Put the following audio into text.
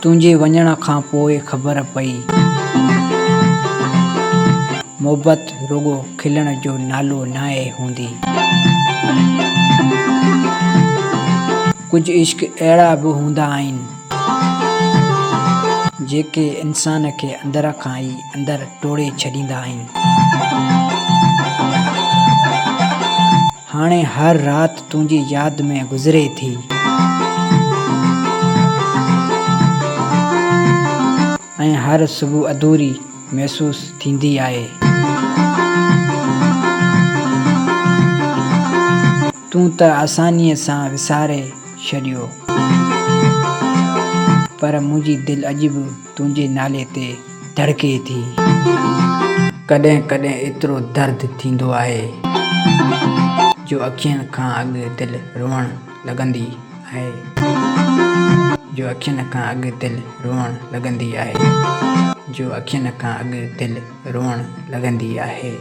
تنهنجي وڃڻ کان پوء خبر پئي. محبت رڳو کلڻ جو نالو ناهي هوندي. ڪجهه عشق اهڙا به هوندا آهن. جيڪي انسان کي اندر کان ئي اندر ٽوڙي ڇڏيندا آهن. هاڻي هر رات تنهنجي ياد ۾ گذري ٿي. ۽ هر صبح اڌوري محسوس ٿيندي آهي. تون ته آسانيء سان وساري ڇڏيو. پر منهنجي دل اڄ به تنهنجي نالي تي ڌڙڪي ٿي. ڪڏهن ڪڏهن ايترو درد ٿيندو آهي. جو اکين کان اڳ دل روئڻ لڳندي آهي. جو اکين کان اڳ دل روئڻ لڳندي آهي. جو اکين کان اڳ دل روئڻ لڳندي آهي.